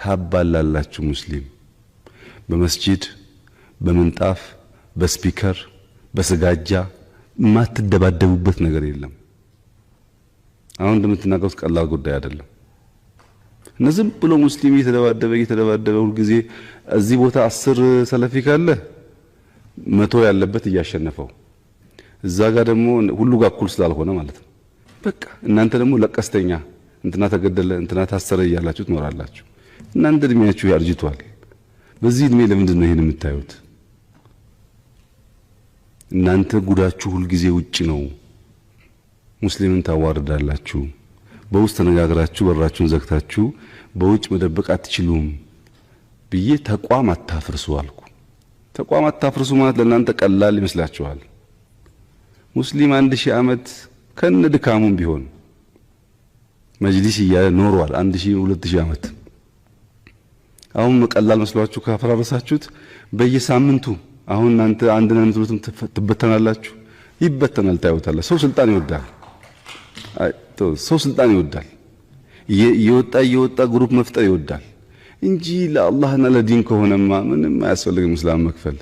ታባላላችሁ። ሙስሊም በመስጂድ፣ በምንጣፍ፣ በ speaker፣ በስጋጃ የማትደባደቡበት ነገር የለም። አሁን እንደምትናገሩት ቀላል ጉዳይ አይደለም። እና ዝም ብሎ ሙስሊም እየተደባደበ እየተደባደበ ሁልጊዜ እዚህ ቦታ 10 ሰለፊ ካለ 100 ያለበት እያሸነፈው፣ እዛ ጋር ደግሞ ሁሉ ጋር እኩል ስላልሆነ ማለት ነው። በቃ እናንተ ደግሞ ለቀስተኛ፣ እንትና ተገደለ፣ እንትና ታሰረ እያላችሁ ትኖራላችሁ። እናንተ እድሜያችሁ ያርጅቷል። በዚህ እድሜ ለምንድን ነው ይሄን የምታዩት? እናንተ ጉዳችሁ ሁልጊዜ ውጭ ነው። ሙስሊምን ታዋርዳላችሁ። በውስጥ ተነጋግራችሁ በራችሁን ዘግታችሁ በውጭ መደበቅ አትችሉም ብዬ ተቋም አታፍርሱ አልኩ። ተቋም አታፍርሱ ማለት ለእናንተ ቀላል ይመስላችኋል። ሙስሊም 1000 ዓመት ከነ ድካሙም ቢሆን መጅሊስ እያለ ኖሯል። 1000፣ 2000 ዓመት። አሁን ቀላል መስሏችሁ ካፈራረሳችሁት በየሳምንቱ አሁን እናንተ አንድ ነን የምትሉትም ትበተናላችሁ። ይበተናል፣ ታዩታላችሁ። ሰው ስልጣን ይወዳል። ሰው ስልጣን ይወዳል። እየወጣ እየወጣ group መፍጠር ይወዳል እንጂ ለአላህና ለዲን ከሆነማ ምንም አያስፈልግም እስላም መክፈል።